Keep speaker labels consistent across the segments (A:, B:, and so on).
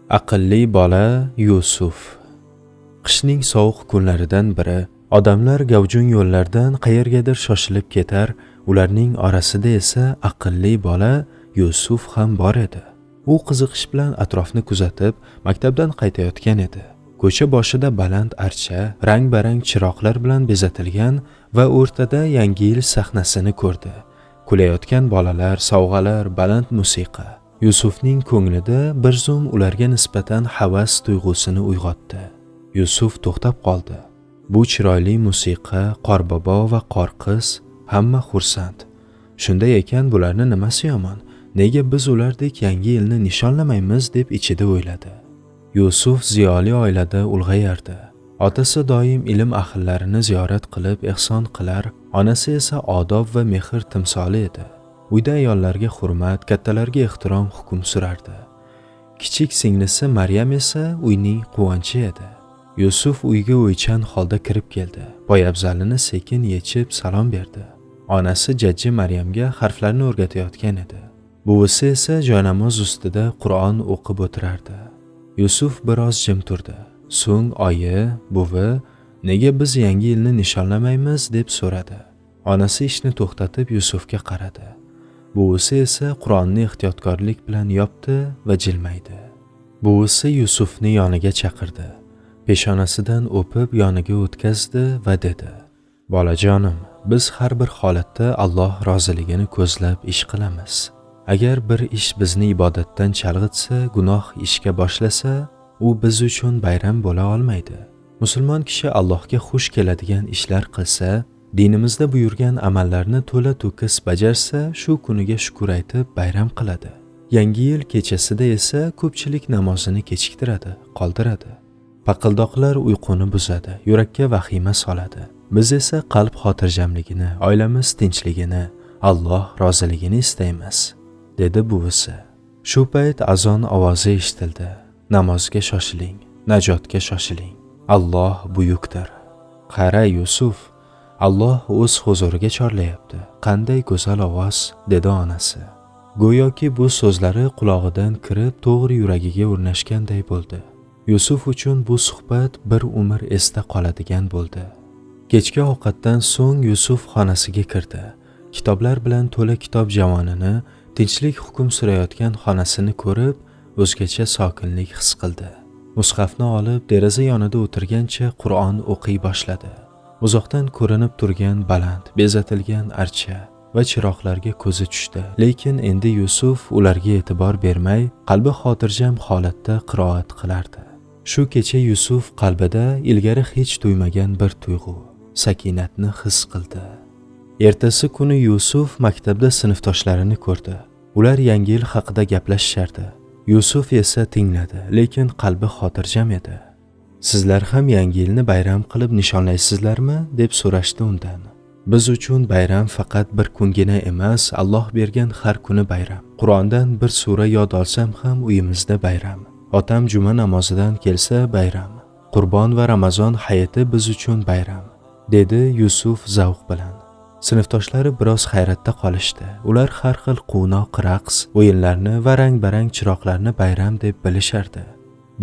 A: Aqlli bola Yusuf. Qishning sovuq kunlaridan biri odamlar gavjum yo'llardan qayergadir shoshilib ketar, ularning orasida esa aqlli bola Yusuf ham bor edi. U qiziqish bilan atrofni kuzatib, maktabdan qaytayotgan edi. Ko'cha boshida baland archa, rang-barang chiroqlar bilan bezatilgan va o'rtada Yangi yil sahnasini ko'rdi. Kulayotgan bolalar, sovg'alar, baland musiqa. Yusufning ko'nglida bir zum ularga nisbatan havas tuyg'usini uyg'otdi. Yusuf to'xtab qoldi. Bu chiroyli musiqa, Qorbobo va Qorqiz, hamma xursand. Shunday ekan, bularni nimasi yomon? Nega biz ulardek Yangi yilni nishonlamaymiz deb ichida o'yladi. Yusuf ziyoli oilada ulg'ayardi. Otasi doim ilm ahllarini ziyorat qilib ehson qilar, onasi esa odob va mehr timsoli edi. Uyda ayollarga hurmat, kattalarga ehtirom hukm surardi. Kichik singlisi Maryam esa uyning quvonchi edi. Yusuf uyga o'ychan holda kirib keldi. Poyabzalini sekin yechib salom berdi. Onasi jajji Maryamga harflarni o'rgatayotgan edi. Buvisi esa joynamoz ustida Qur'on o'qib o'tirardi. Yusuf biroz jim turdi. So'ng oyi, buvi, nega biz Yangi yilni nishonlamaymiz deb so'radi. Onasi ishni to'xtatib Yusufga qaradi. Buvisi esa Qur'onni ehtiyotkorlik bilan yopdi va jilmaydi. Buvisi Yusufni yoniga chaqirdi. Peshonasidan o'pib yoniga o'tkazdi va dedi: "Bolajonim, biz har bir holatda Alloh roziligini ko'zlab ish qilamiz. Agar bir ish bizni ibodatdan chalg'itsa, gunoh ishga boshlasa, u biz uchun bayram bo'la olmaydi. Musulmon kishi Allohga xush keladigan ishlar qilsa, dinimizda buyurgan amallarni to'la to'kis bajarsa, shu kuniga shukr aytib bayram qiladi. Yangi yil kechasida esa ko'pchilik namozini kechiktiradi, qoldiradi. Paqildoqlar uyquni buzadi, yurakka vahima soladi. Biz esa qalb xotirjamligini, oilamiz tinchligini, Alloh roziligini istaymiz", dedi buvisi. Shu payt azon ovozi eshitildi. Namozga shoshiling, najotga shoshiling. Alloh buyukdir. Qara Yusuf, Alloh o'z huzuriga chorlayapti. Qanday go'zal ovoz, dedi onasi. Go'yoki bu so'zlari qulog'idan kirib, to'g'ri yuragiga o'rnashganday bo'ldi. Yusuf uchun bu suhbat bir umr esda qoladigan bo'ldi. Kechki ovqatdan so'ng Yusuf xonasiga kirdi. Kitoblar bilan to'la kitob javonini, tinchlik hukm surayotgan xonasini ko'rib, o'zgacha sokinlik his qildi. Mushafni olib, deraza yonida o'tirgancha Qur'on o'qiy boshladi. Uzoqdan ko'rinib turgan baland, bezatilgan archa va chiroqlarga ko'zi tushdi. Lekin endi Yusuf ularga e'tibor bermay, qalbi xotirjam holatda qiroat qilardi. Shu kecha Yusuf qalbida ilgari hech tuymagan bir tuyg'u, sakinatni his qildi. Ertasi kuni Yusuf maktabda sinfdoshlarini ko'rdi. Ular Yangi yil haqida gaplashishardi. Yusuf esa tingladi, lekin qalbi xotirjam edi. Sizlar ham Yangi yilni bayram qilib nishonlaysizlarmi deb so'rashdi undan. Biz uchun bayram faqat bir kungina emas, Alloh bergan har kuni bayram. Qur'ondan bir sura yod olsam ham uyimizda bayram. Otam juma namozidan kelsa bayram. Qurbon va Ramazon hayiti biz uchun bayram, dedi Yusuf zavq bilan. Sinfdoshlari biroz hayratda qolishdi. Ular har xil quvnoq raqs, o'yinlarni va rang-barang chiroqlarni bayram deb bilishardi.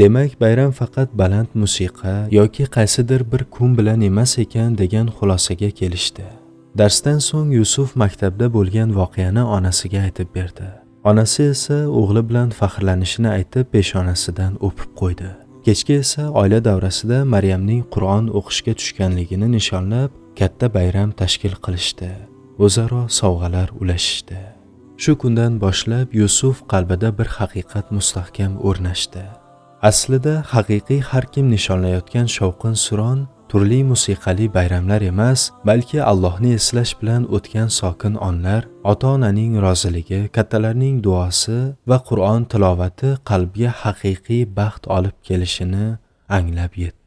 A: Demak, bayram faqat baland musiqa yoki qaysidir bir kun bilan emas ekan degan xulosaga kelishdi. Darsdan so'ng Yusuf maktabda bo'lgan voqeani onasiga aytib berdi. Onasi esa o'g'li bilan faxrlanishini aytib peshonasidan o'pib qo'ydi. Kechga esa oila davrasida Maryamning Qur'on o'qishga tushganligini nishonlab katta bayram tashkil qilishdi. O'zaro sovg'alar ulashishdi. Shu kundan boshlab Yusuf qalbida bir haqiqat mustahkam o'rnashdi. Aslida haqiqiy har kim nishonlayotgan shovqin suron, turli musiqali bayramlar emas, balki Allohni eslash bilan o'tgan sokin onlar, ota-onaning roziligi, kattalarning duosi va Qur'on tilovati qalbga haqiqiy baxt olib kelishini anglab yetdi.